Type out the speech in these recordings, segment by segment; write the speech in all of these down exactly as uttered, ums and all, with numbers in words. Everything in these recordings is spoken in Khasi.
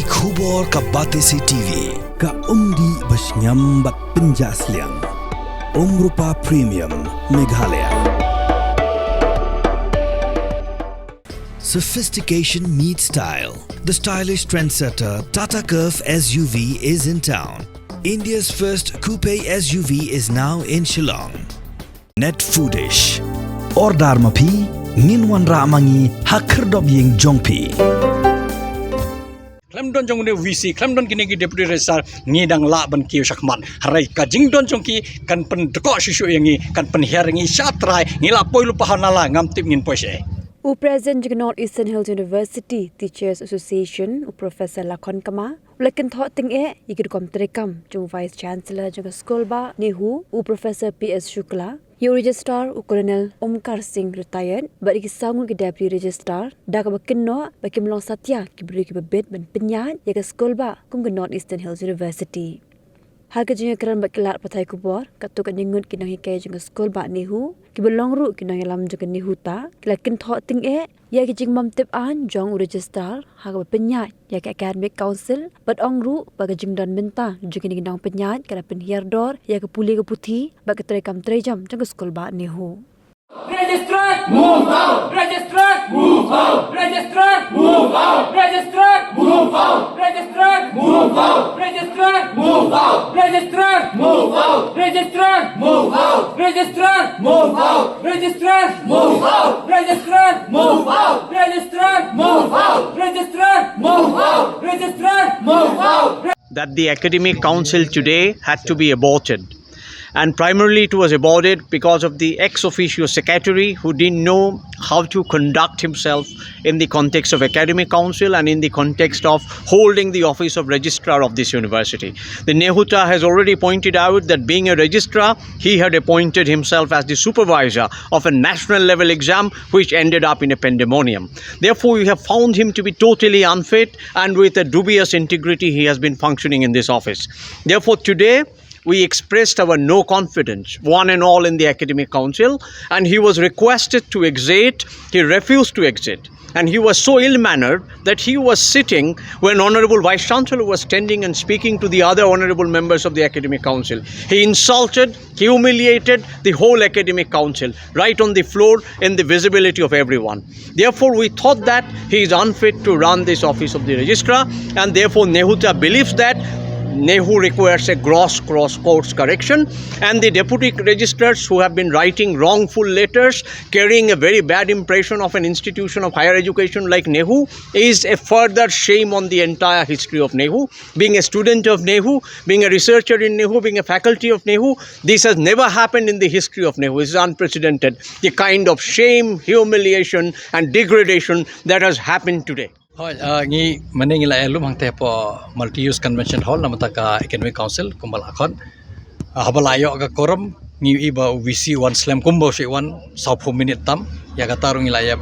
Khubor ka Batesi T V, ka umdih ba shngiam bad pynjah sliang. Umrupa Premium, Meghalaya. Sophistication meets style. The stylish trendsetter Tata Curvv S U V is in town. India's first coupe S U V is now in Shillong. Net Foodish. Order ma phi, ngin wanrah ma ngi ha khyrdop ïing jong phi. Khlem don jong une u V C, khlem don kine ki deputy registrar, ngi dang lah ban kiew shakhmat. Hynrei ka jingdon jong ki kan pyndkoh shuh shuh ïa ngi, kan pynhiar ïa ngi sha trai, ngi la poi lypa ha nala, ngam tip ngin poi shaei. U President jong ka North Eastern Hills University Teachers Association, u Professor Lakhon Kma, u la kynthoh tyngeh ïa ki rukom treikam jong u Vice Chancellor jong ka skul bah NEHU, u Professor P S Shukla, ïa u Registrar u Colonel Omkar Singh, retired, bad ïa ki saw ngut ki Deputy Registrar, da kaba kynnoh ba kim long satia ki briew kiba bit ban pynïaid ïa ka skul bah kum ka North Eastern Hills University. Ha ka jingïakren bad ki lad pathai khubor, katto katne ngut ki nonghikai jong ka skul bah NEHU, kiba long ruh ki nongïalam jong ka NEHU ta, ki la kynthoh tyngeh ïa ka jingbymtip aiñ jong u Registrar ha kaba pynïaid ïa ka Academic Council, bad ong ruh ba ka jingdon mynta jong kine ki nongpynïaid ka la pynhiar dor ïa ka pule ka puthi bad ka treikam treijam jong ka skul bah NEHU. Registrar! Move out! Registrar! Move out! Registrar! Move out! Registrar! Move out! Registrar! Move out! Registrar! Move out! Registrar! Move out! Registrar! Move out! Registrar! Move out! Registrar! Move out! Registrar! Move out! Registrar! Move out! Registrar! Move out! Registrar! Move out! That the Academic Council today had to be aborted. And primarily it was aborted because of the ex officio secretary who didn't know how to conduct himself in the context of Academic Council and in the context of holding the office of registrar of this university. The NEHUTA has already pointed out that being a registrar, he had appointed himself as the supervisor of a national level exam, which ended up in a pandemonium. Therefore, we have found him to be totally unfit, and with a dubious integrity, he has been functioning in this office. Therefore, today, we expressed our no confidence, one and all, in the Academic Council, and he was requested to exit. He refused to exit. And he was so ill mannered that he was sitting when Honorable Vice Chancellor was standing and speaking to the other honorable members of the Academic Council. He insulted, humiliated the whole Academic Council right on the floor in the visibility of everyone. Therefore, we thought that he is unfit to run this office of the registrar, and therefore NEHUTA believes that NEHU requires a gross, gross course correction, and the deputy registrars who have been writing wrongful letters, carrying a very bad impression of an institution of higher education like NEHU, is a further shame on the entire history of NEHU. Being a student of NEHU, being a researcher in NEHU, being a faculty of NEHU, this has never happened in the history of NEHU. This is unprecedented, the kind of shame, humiliation, and degradation that has happened today. Hoi, uh, ngi mane ngi la ïalum hangta hapoh Multi Use Convention Hall namar ka Academic Council kumba la khot. Uh, haba la ïoh ka quorum ngi ïohi ba u V C u wan slem kumba u shu wan saw phew minit tam. Ïa kata ruh ngi la ïa,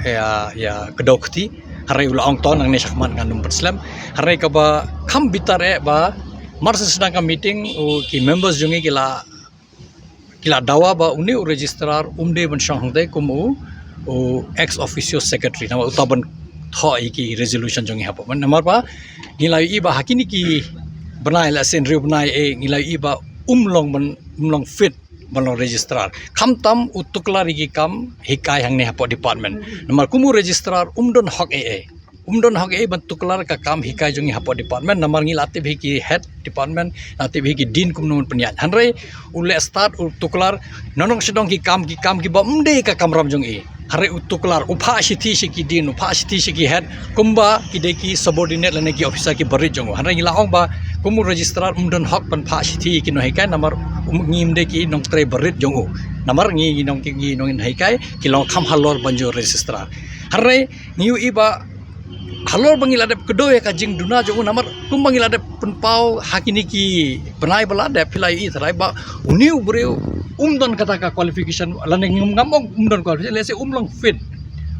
ïa, ïa kdew kti. Hynrei u la ong to nangne shakhmat ngan ym pat slem. Hynrei kaba kham bitter eh ba mar shu sdang ka meeting u ki members jong ngi ki la ki la dawa ba une u registrar um dei ban shong hangta kum u, u ex officio secretary namar uta ban thoh ïa ki resolution jong ngi hapoh. Namar ba ngi la ïohi ba ha kine ki bnai la shen riewbnai eh ngi la ïohi ba um long ban, um long fit ban long registrar. Khamtam u tuklar ïa ki kam hikai hangne hapoh department. Namar kum u registrar um don hok eh eh. Um don hok eh ban tuklar ka kam hikai jong ngi hapoh department namar ngi la tip hi ki head department, la tip hi ki dean kumno ban pynïaid. Hynrei u leh start u tuklar nongshong shnong ki kam, ki kam kiba um dei ka kamram jong i. Hynrei u tuklar u phah shithi sha ki dean, u phah shithi sha ki head kumba ki dei ki subordinate lane ki officer kiba rit jong u. Hynrei ngi la ong ba kum u registrar um don hok ban phah shithi ki nonghikai namar um, ngi um dei ki nongtrei ba rit jong u. Namar ngi, ngi nong, ngi nonghikai ki long kham halor ban jur registrar. Hynrei ngi ïohi ba halor ba ngi la dep kdew ïa ka jingduna jong u namar kumba ngi la dep pynpaw ha kine ki bnai ba la dep phi la ïohi tharai ba une u briew um don kata ka qualification lane ngim ngam ong um don qualification, lehse um long fit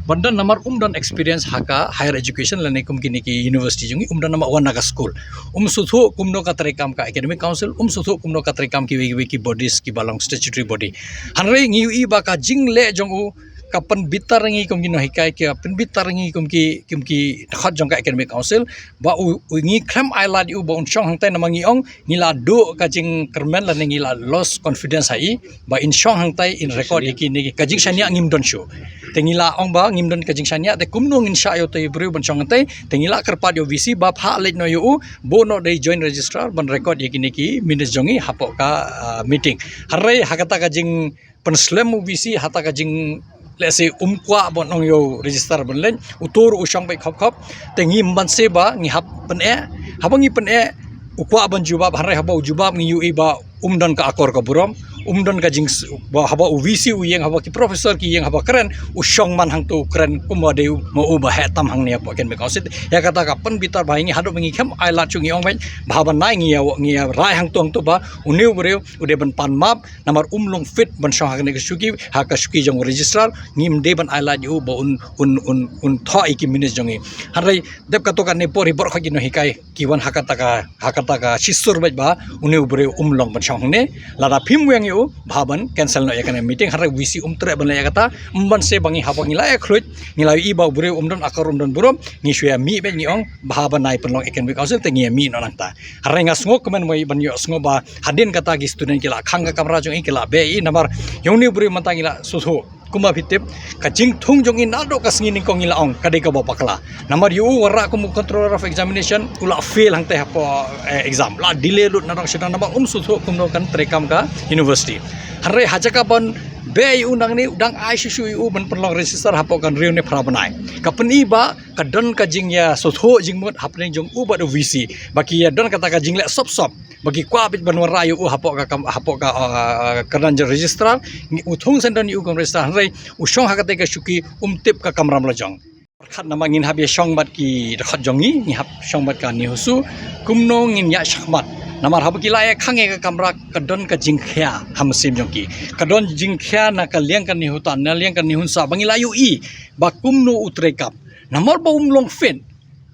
ban don namar um don experience ha ka higher education lane kum kine ki university jong ngi um don namar wan na ka school. Um sngewthuh kumno ka treikam ka academic council, um sngewthuh kumno ka treikam kiwei kiwei ki bodies kiba long statutory body. Hynrei ngi ïohi ba ka jingleh jong u ka pynbitar ngi kum ki nonghikai, ka pynbitar ngi kum ki, kum ki dkhot jong ka Academic Council, ba u, u ngi khlem ai lad ïa u ba un shong hangtai namar ngi ong ngi la duh ka jingkyrmen lane ngi la lost confidence ha i, ba in shong hangtai in record ïa kine ki, ka jingshaniah ngim don shuh. Te ngi la ong ba ngim don ka jingshaniah, te kumno ngin shah ïa utai u briew ban shong hangtai, te ngi la kyrpad ïa u V C ba phah leit noh ïa u, buh noh da i Joint Registrar ban record ïa kine ki minutes jong ngi hapoh ka, ah, meeting. Hynrei ha kata ka jing pynslem u V C ha kata ka jing, let's say, um kwah ban ong ïa u Registrar ban leit, uto ruh u shong beit khop khop, te ngi mynta ba ngi hap pyneh, haba ngi pyneh, u kwah ban jubab, hynrei haba u jubab ngi ïohi ba um don ka akor ka burom, um don ka jing, ba haba u V C u ïeng, haba ki professor ki ïeng, haba kren, u shong man hangto u kren kumba dei u, ma u ba heh tam hangne hapoh Academic Council. Ïa kata ka pynbitar ba ngi haduh ba ngi khlem ai lad shuh ngi ong beit, ba haba nai ngi ïa, ngi ïa rai hangto hangto ba une u briew u dei ban pan map, namar um long fit ban shong ha kane ka shuki, ha ka shuki jong u Registrar, ngim dei ban ai lad ïa u ba un, un, un, un thoh ïa ki minutes jong ngi. Hynrei dep katto katne por hi baroh ki nonghikai ki wan ha kata ka, ha kata ka shisur beit ba une u briew um long ban shong hangne. Lada phim weng ïa u, bha ban cancel noh ïa kane meeting, hynrei u V C um treh ban leh ïa kata, mynta ba ngi haba ngi la ïa khluit, ngi la ïohi ba u briew um don akor um don burom, ngi shu ïa mih beit ngi ong, bha ba nai pynlong Academic Council te ngi ïa mih noh nangta. Hynrei nga sngewkmen mo ban ïohsngew ba hadien kata ki student ki la khang ka kamra jong i, ki la beh ïa i, namar ïa une u briew mynta ngi la sngewthuh. Kumba phi tip, ka jingthung jong i naduh ka sngi nyngkong ngi la ong ka dei kaba bakla. Namar ïa u wanrah kum u controller of examination, u la fail hangtai hapoh, eh, exam. La delay lut nadong shadong namar um sngewthuh kumno kan treikam ka university. Hynrei ha jaka ban beh ïa u nangne, u dang ai shuh shuh ïa u ban pynlong Registrar hapoh ka hynriew ne phra bnai. Ka pyni ba ka don ka jingïasngewthuh jingmut hapdeng jong u bad u V C, ba ki ïa don kata ka jingleh sop sop, ba ki kwah beit ban wanrah ïa u hapoh ka kam, hapoh ka, uh, kyrdan jong Registrar. Ngi, u thung shen don ïa u kum Registrar, hynrei u shong ha kata ka shuki, um tip ka kamram la jong. Pyrkhat namar ngin hap ïa shong bad ki dkhot jong ngi, ngi hap shong bad ka NEHUSU, kumno ngin ïa shakhmat. Namar haba ki la ïa khang ïa ka kamra, ka don ka jingkhia ha mynsiem jong ki. Ka don jingkhia na ka liang ka NEHUTA, na liang ka NEHUNSA, ba ngi la ïohi ba kumno u treikam. Namar ba um long fit.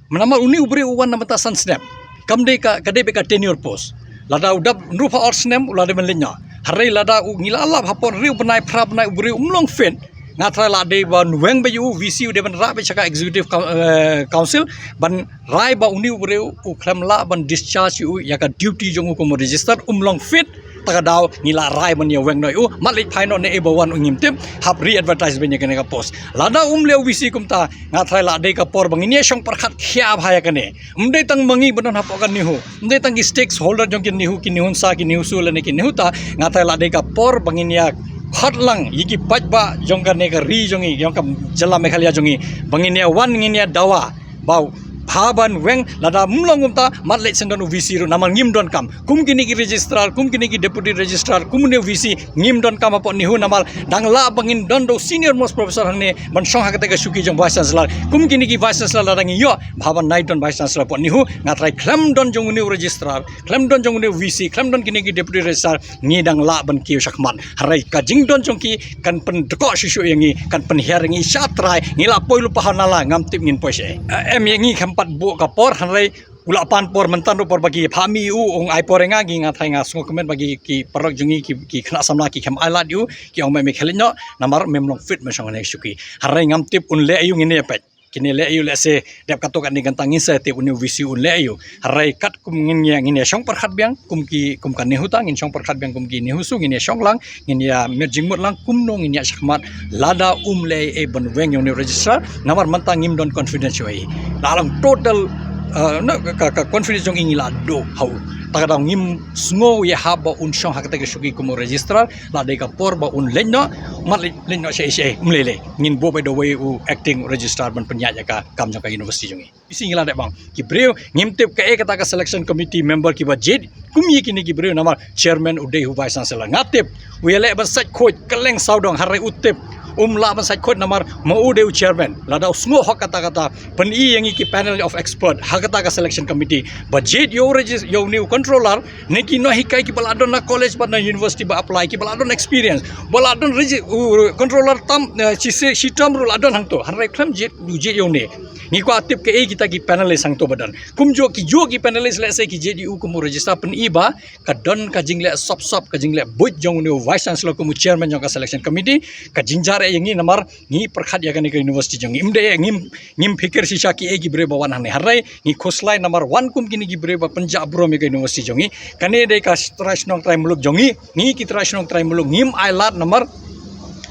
Namar une u briew u wan na mynta san snem. Kam dei ka, ka dei beit ka tenure post. Lada u dap hynriewphew ar snem, u la dei ban leit noh. Hynrei lada u, ngi la lap hapoh hynriew bnai, phra bnai u briew um long fit. Nga tharai la dei ban weng beit ïa u, VC u dei ban rah beit sha ka Executive Coun-, eh, Council ban rai ba une u briew u khlem lah ban discharge ïa u ïa ka duty jong u kum u Registrar, um long fit. Ta ka daw ngi la rai ban ïa weng noh ïa u, mat leit phai noh ne ei ba wan u ngim tip, hap re-advertise beit ïa kane ka post. Lada um leh u VC kumta, nga tharai la dei ka por ba ngin ïa shong pyrkhat khia bha ïa kane. Ym dei tang ma ngi ba don hapoh ka NEHU, ym dei tang ki stakeholder jong ki NEHU, ki NEHUNSA, ki NEHUSU lane ki NEHUTA, nga tharai la dei ka por ba ngin ïa khot lang ïa ki paidbah jong kane ka ri jong ngi, jong ka jylla Meghalaya jong ngi, ba ngin ïa wan ngin ïa dawa ba u bha ban weng. Lada ym long kumta, mat leit shen don u VC ruh namar ngim donkam. Kum kine ki Registrar, kum kine ki Deputy Registrar, kum une u VC ngim donkam hapoh NEHU namar dang lah ba ngin don da u senior most professor hangne ban shong ha kata ka shuki jong Vice Chancellor. Kum kine ki Vice Chancellor lada ngi ïoh, bha ban nai don Vice Chancellor hapoh NEHU, nga tharai khlem don jong une u Registrar, khlem don jong une u VC, khlem don kine ki Deputy Registrar, ngi dang lah ban kiew shakhmat. Hynrei ka jingdon jong ki kan pyndkoh shuh shuh ïa ngi, kan pynhiar ïa ngi sha trai, ngi la poi lypa ha nala, ngam tip ngin poi shaei. Eh, em ïa ngi khlem pat buh ka por, hynrei u la pan por mynta ruh por ba ki phah mih ïa u, ong ai por ïa nga, ngi nga tharai nga sngewkmen ba ki, ki paralok jong ngi, ki, ki khynnah samla ki khlem ai lad ïa u, ki ong me, me khie leit noh, namar mem long fit ban shong hangne shuki. Hynrei ngam tip un leh ïa u, ngin ïa peit. Kine leh ïa u, lehse dep katto katne kynta ngin sa tip une u VC un leh ïa u. Hynrei katkum ngin ïa, ngin ïa shong pyrkhat biang kum ki, kum ka NEHUTA, ngin shong pyrkhat biang kum ki NEHUSU, ngin ïa shong lang, ngin ïa miet jingmut lang kumno ngin ïa shakhmat. Lada um leh ei ban weng ïa une u Registrar, namar mynta ngim don confidence shuh ei. La long total, eh, na ka, ka confidence jong ngi la duh ha u. Ta ka daw ngim sngew ïahap ba un shong ha kata ka shuki kum u Registrar. La dei ka por ba un leit noh, mat leit, leit noh shaei shaei, ym lei lei. Ngin buh beit da uwei u acting Registrar ban pynïaid ïa ka kam jong ka university jong ngi. Bisi ngi la dep ong, ki briew ngim tip kaei kata ka selection committee member kiba jied, kum ïa kine ki briew namar chairman u dei u Vice Chancellor. Nga tip u ïaleh ban sait khuid kylleng sawdong, hynrei u tip um lah ban sait khuid namar ma u dei u chairman. Lada u sngewhok kata kata, pyni ïa ngi ki panel of expert ha kata ka selection committee ba jied ïa u regis-, ïa une u controller, ne ki nonghikai kiba la don na college bad na university ba apply, kiba la don experience, ba la don regi-, u, controller tam, eh, shi, shi, shi term ruh la don hangto, hynrei khlem jied, u jied ïa une. Ngi kwah tip kaei kita ki panelist hangto ba don. Kumjuh kijuh ki panelist, lehse ki jied ïa u kum u Registrar, pyni ba ka don ka jingleh sop sop, ka jingleh buit jong une u Vice Chancellor kum u chairman jong ka selection committee, ka jingjar ïa ngi namar ngi pyrkhat ïa kane ka university jong ngi. Ym dei ngim, ngim phikir shisha ki ei ki briew ba wan hangne. Hynrei ngi khuslai namar wan kum kine ki briew ba pynjah burom ïa ka university jong ngi. Kane dei ka trai shnong trai muluk jong ngi. Ngi ki trai shnong trai muluk ngim ai lad namar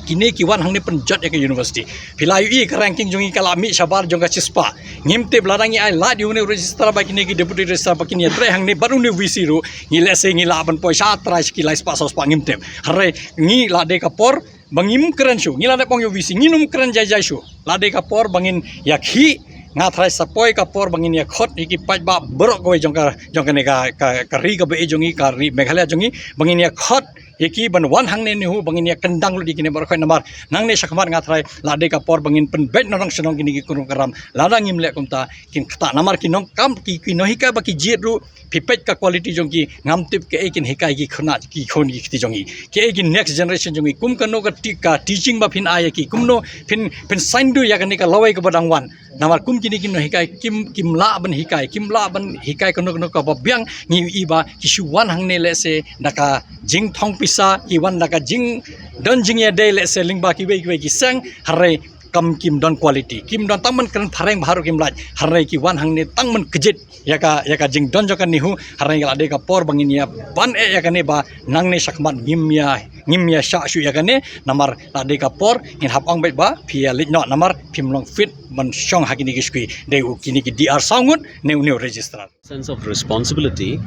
kine ki wan hangne pynjot ïa ka university. Phi la ïohi ka ranking jong ngi ka la mih shabar jong ka shispah. Ngim tip lada ngi ai lad ïa une u registrar ba kine ki deputy registrar ba kin ïatrei hangne bad une u V C ruh, ngi lehse ngi lah ban poi sha trai sha ki lai spah saw spah, ngim tip. Hynrei ngi la dei ka por ba ngim kren shuh, ngi la dep ong ïa u V C, ngin ym kren jai jai shuh. La dei ka por ba ngin ïakhih, nga tharai sa poi ka por ba ngin ïakhot ïa ki paidbah baroh kawei jong ka, jong kane ka, ka, ka ri kaba ïeit jong ngi, ka ri Meghalaya jong ngi, ba ngin ïakhot ïa ki ban wan hangne NEHU, ba ngin ïakyndang lut ïa kine baroh khoit namar nangne shakhmat nga tharai la dei ka por ba ngin pynbeit na nong shnong kine ki kurum karam. Lada ngim leh kumta kin ktah namar ki nongkam, ki, ki nonghikai ba ki jied ruh, phi peit ka quality jong ki, ngam tip kaei kin hikai ki khun, ki khun ki kti jong ngi, kaei ki next generation jong ngi, kum kano ka ti-, ka teaching ba phin ai ïa ki, kumno phin, phin saiñdur ïa kane ka lawei kaba dang wan. Namar kum kine ki nonghikai kim, kim lah ban hikai, kim lah ban hikai kano kano kaba biang. Ngi ïohi ba ki shu wan hangne lehse da ka jingthong pisa, ki wan da ka jingdon jingïadei lehse lyngba kiwei kiwei ki seng, hynrei kam, kim don quality, kim don, tang ban kren phareng bha ruh kim lah, hynrei ki wan hangne tang ban kjit ïa ka, ïa ka jingdon jong ka NEHU. Hynrei la dei ka por ba ngin ïa ban eh ïa kane ba nangne shakhmat ngim ïa, ngim ïa shah shuh ïa kane namar la dei ka por ngin hap ong beit ba phi ïa leit noh namar phim long fit ban shong ha kine ki shuki. Dei u kine ki D R saw ngut ne u, ne u registrar. Sense of responsibility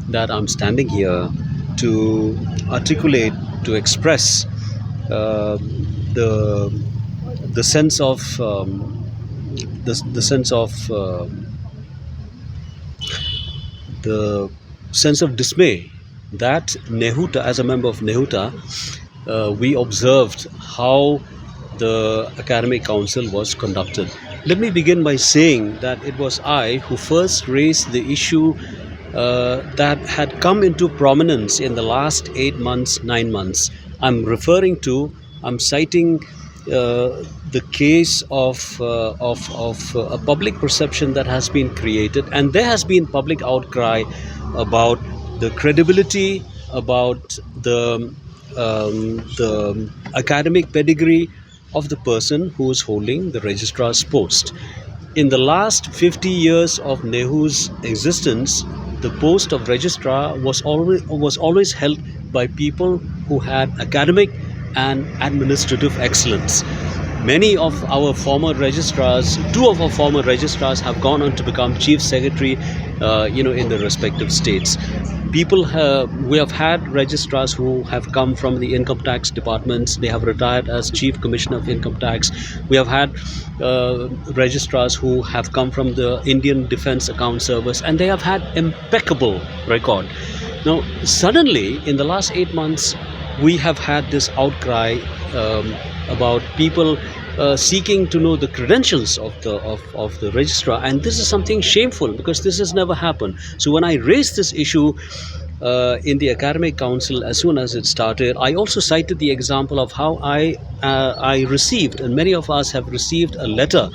that I'm standing here to articulate, to express uh, the the sense of um, the, the sense of uh, the sense of dismay that NEHUTA, as a member of NEHUTA, uh, we observed how the academic council was conducted. Let me begin by saying that it was I who first raised the issue uh, that had come into prominence in the last eight months, nine months. I'm referring to, I'm citing uh, the case of, uh, of, of uh, a public perception that has been created, and there has been public outcry about the credibility, about the, um, the academic pedigree of the person who is holding the registrar's post. In the last fifty years of NEHU's existence, the post of registrar was always, was always held by people who had academic and administrative excellence. Many of our former registrars, two of our former registrars, have gone on to become chief secretary, uh, you know, in the respective states. People, uh, we have had registrars who have come from the income tax departments. They have retired as chief commissioner of income tax. We have had uh, registrars who have come from the Indian Defense Account Service, and they have had impeccable record. Now, suddenly, in the last eight months, we have had this outcry um, about people uh, seeking to know the credentials of the of, of the registrar, and this is something shameful because this has never happened. So when I raised this issue uh, in the academic council as soon as it started, I also cited the example of how I uh, I received, and many of us have received, a letter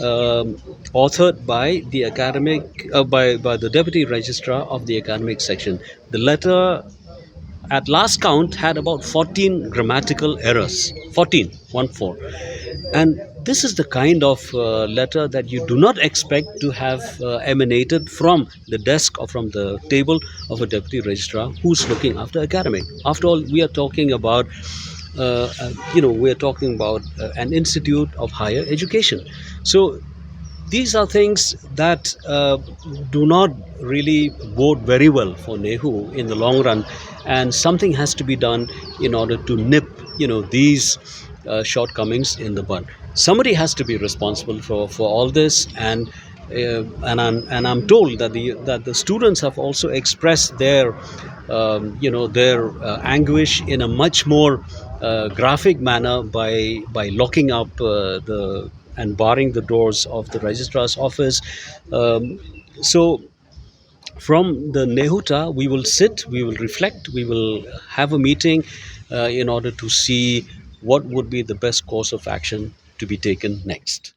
um, authored by the academic uh, by by the deputy registrar of the academic section. The letter at last count had about fourteen grammatical errors, fourteen, one four. And this is the kind of uh, letter that you do not expect to have uh, emanated from the desk or from the table of a deputy registrar who's looking after academic. After all, we are talking about uh, uh, you know, we are talking about uh, an institute of higher education. So these are things that uh, do not really bode very well for NEHU in the long run, and something has to be done in order to nip, you know, these uh, shortcomings in the bud. Somebody has to be responsible for, for all this, and uh, and I'm and I'm told that the that the students have also expressed their um, you know, their uh, anguish in a much more uh, graphic manner by by locking up uh, the and barring the doors of the registrar's office. Um, so from the NEHUTA, we will sit, we will reflect, we will have a meeting uh, in order to see what would be the best course of action to be taken next.